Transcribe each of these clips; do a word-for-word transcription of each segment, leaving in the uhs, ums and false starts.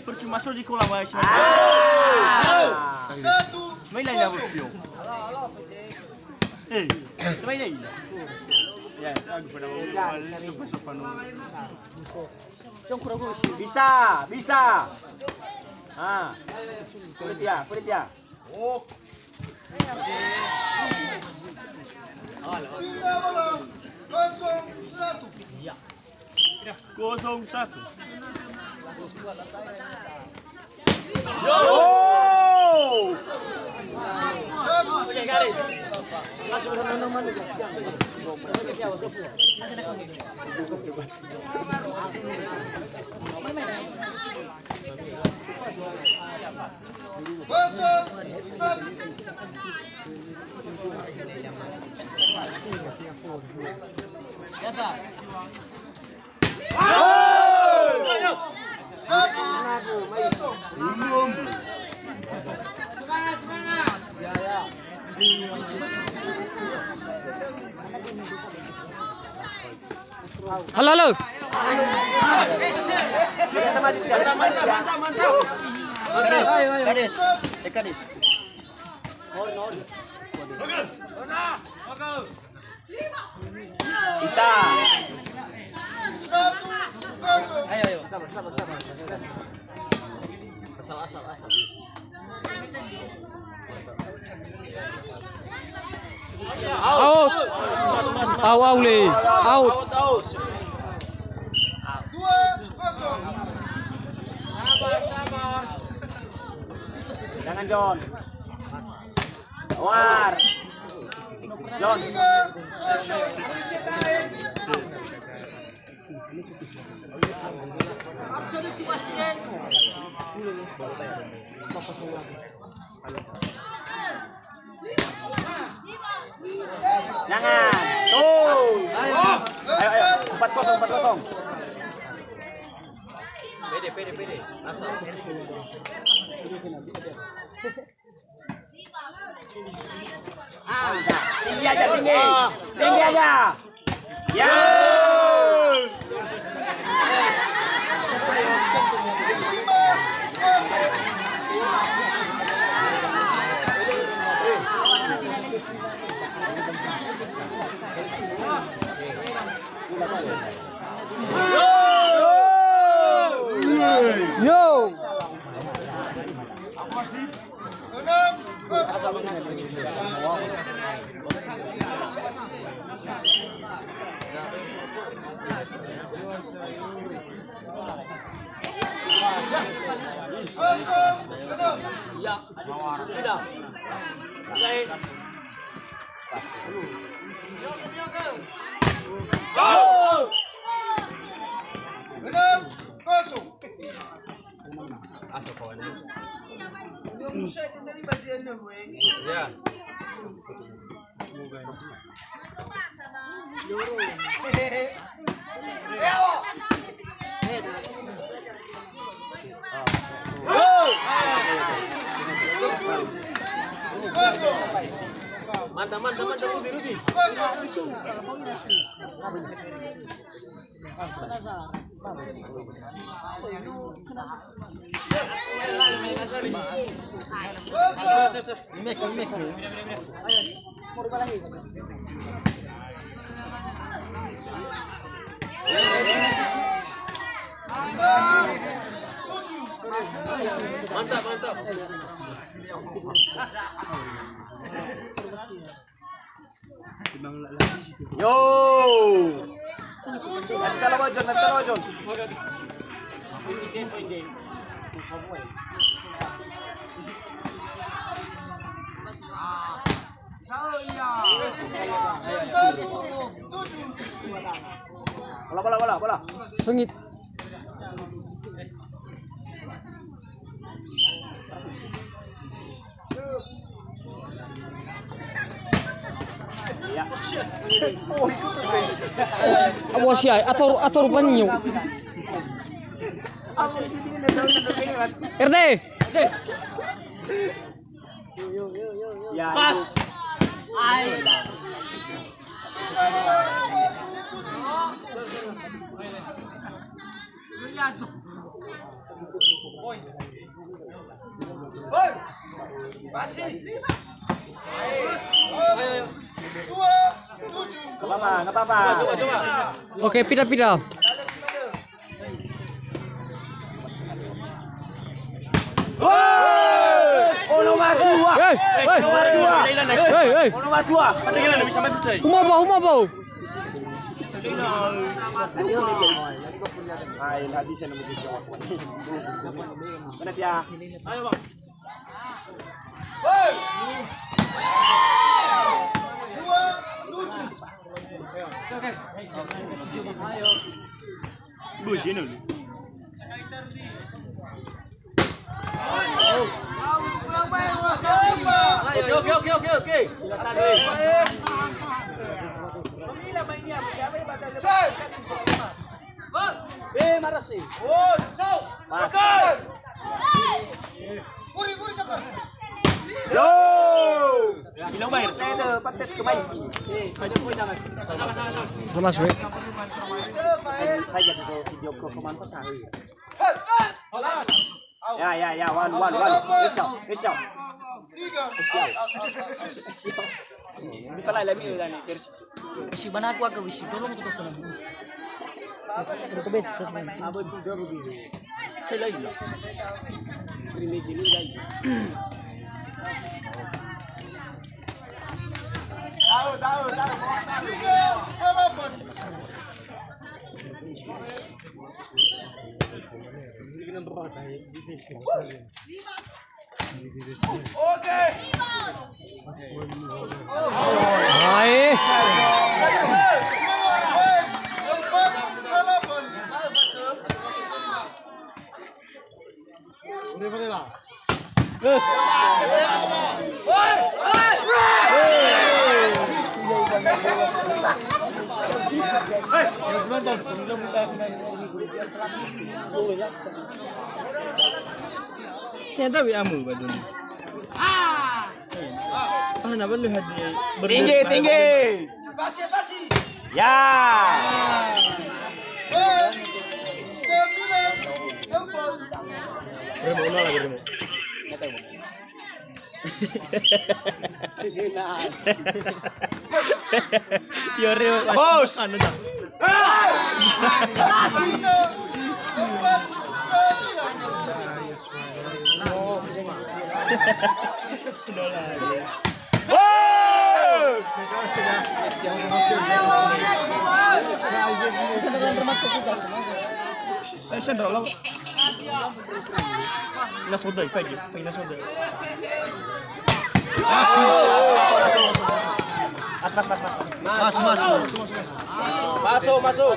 Percuma so di kolam, guys. Mai lain ya, bos, yo. Eh, mai lain. Ya, aku pada mau. Bisa, bisa. Ah. Kulit ya, kulit ya. Pindah bola. Kosong satu. Kosong satu. Yo! Kosong satu. Biasa. Halo, halo. Kades, kades. Eh, kades. Bisa. Satu kosong. Ayo, ayo. Sabar, sabar, sabar. Asal, asal, asal. Out. Out, out, Le. Out. Dua kosong. Sabar, sabar. Jangan, John. Keluar. John. Jangan. Tuh. Ayo, ayo. Empat kosong, empat kosong. Pede, pede, pede. Asal. Ah, tinggi aja, tinggi. Tinggi aja. Ya. Yo. Ya, sudah. Mulai. Oh! Enam kosong. Ya. Mantap, mantap, mantap, Rudi, Rudi. Mantap, mantap. Yo. Nanti kalau wajon, nanti kalau wajon. Bola, bola, bola, bola. Sengit. Awas ya, atur, atur banyu. R D. Ya, pas. Ais. Oke, pida-pida. Hei, hei. Hei, hei. Huma bau, huma bau. Oke, oke, oke, oke, oke. Yo! Bilang bayar, saya ada pates ke baik. Sebelas, weh. Saya ke video ke pemantau tahu. Ya, ya, ya, walu, walu, walu. Esau, esau. Esau. Esau. Bisa lah, lebih dari versi. Wisi bana aku, aku wisi. Tolong tuh, tolong. Apa tuh, udah begini? Tahu, tahu, tahu. Hai. Ternyata W A mu, Badun. Ah, na balu hadi. Tinggi, tinggi. Ya. Remo, ulang lagi, Remo. Yo, Remo. Bos. Anu dah. Ayo, sendal lo. Ina sodai, fagi, ina sodai. Mas, mas, mas, mas. Mas, mas, mas. Masuk, masuk.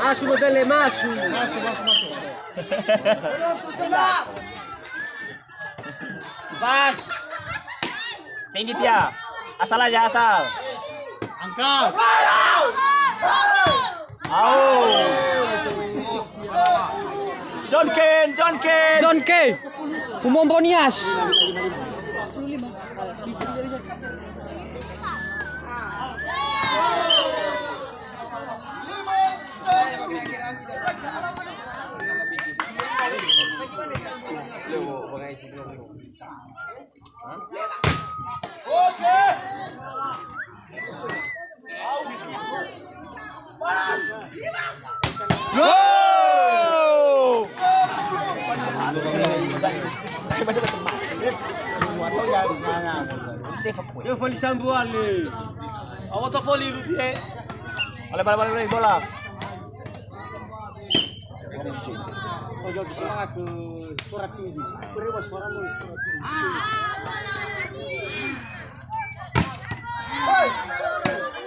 Masuk, Bedele, masuk. Masuk, masuk, masuk. Pas. Tinggi, Tia. Asal aja, asal. Angkat. Au. John Ken, John Ken. John Ken. Umum Bonias. Yo! Yo, fali sambu ale. Awal to fali lu dia. Oleh bal-bal bola. Ojo, bisa ke suara tinggi. Beri suara lu, suara tinggi.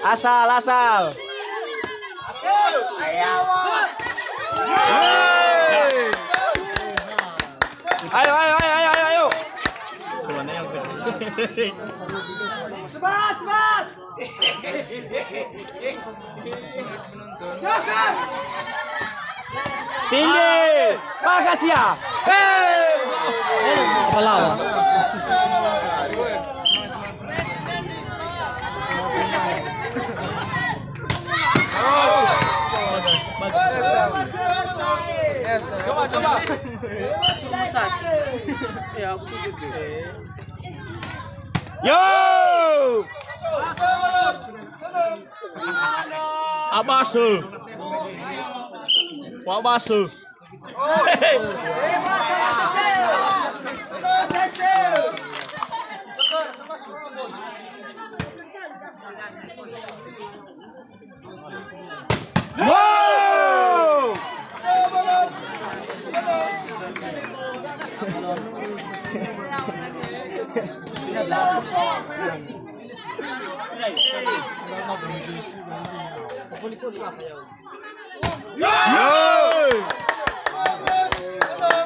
Asal, asal. Ayo, ayo, ayo, ayo, ayo, ayo. Semangat, semangat. Tinggi. Pakai dia. Hei. Palawa. Coba, coba. Ya, aku setuju. Yo! Abasö. Wa abasö. Wow!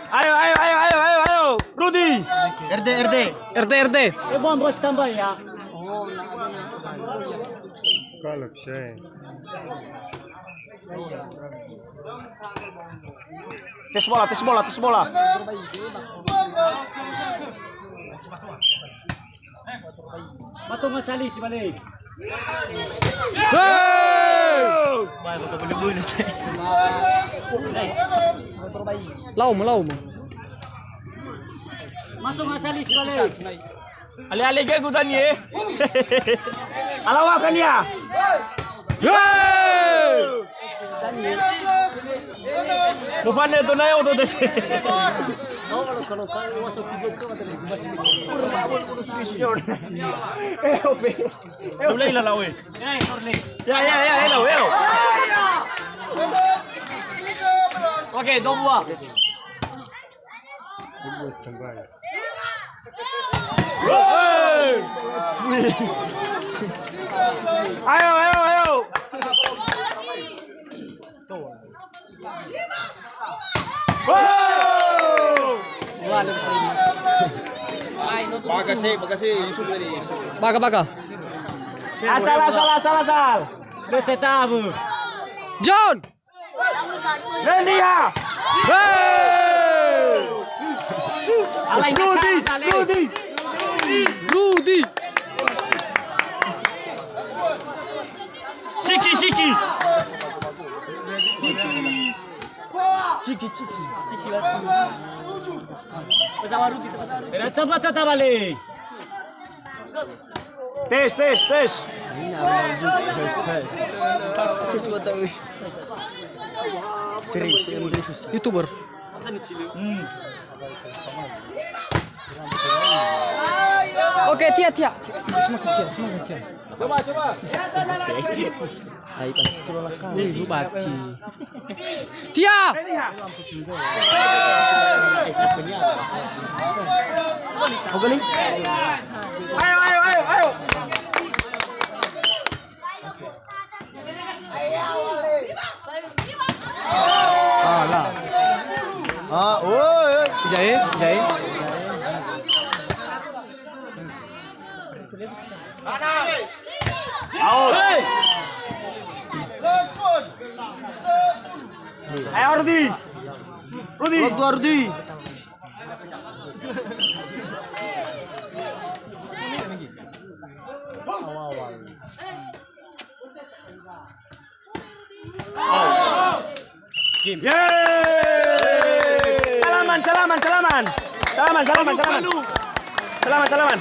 Ayo, ayo, ayo, ayo, ayo, ayo, Rudi. R D, R D. R D, R D. Eh, bom, bos, tambah ya. Kalau saya. Tes bola, tes bola, tes bola. Mato ngasali si bale. Hei! Laum, laum. Mato ngasali si bale. Ale-ale gegu Dani, eh. Alawa kan ya? Yeay! Mufane to nayo to desi. Eh, ope. Mulai lah, lawe. Ya, ya, ya, hello, hello. Oke, dua buah. Ayo, ayo, ayo. Makasih, makasih, Yusuf tadi. Baka, baka. Asal, asal, asal, asal. Besetabu. John. Lendia! Hei! Rudi! Rudi! Rudi! Siki, siki! Ciki, ciki. Ciki, wati. Bersama Rudi, sama-sama. Bersama Tata Bali. Tes, tes, tes. Tes buat tahu. Serius, serius. YouTuber. Hmm. Oke, Tia, Tia. Semakin Tia, semakin Tia. Coba, coba. Hai, baci tu lah. Wih, lu baci. Tia! Ayo, ayo, ayo, ayo. Ah, lah. Ah, oi, oi. Jai, jai. Out. Ayo, Rudi. Rudi. Rudi, Rudi. Yeay! Salaman, salaman, salaman. Salaman, salaman, salaman. Salaman, salaman.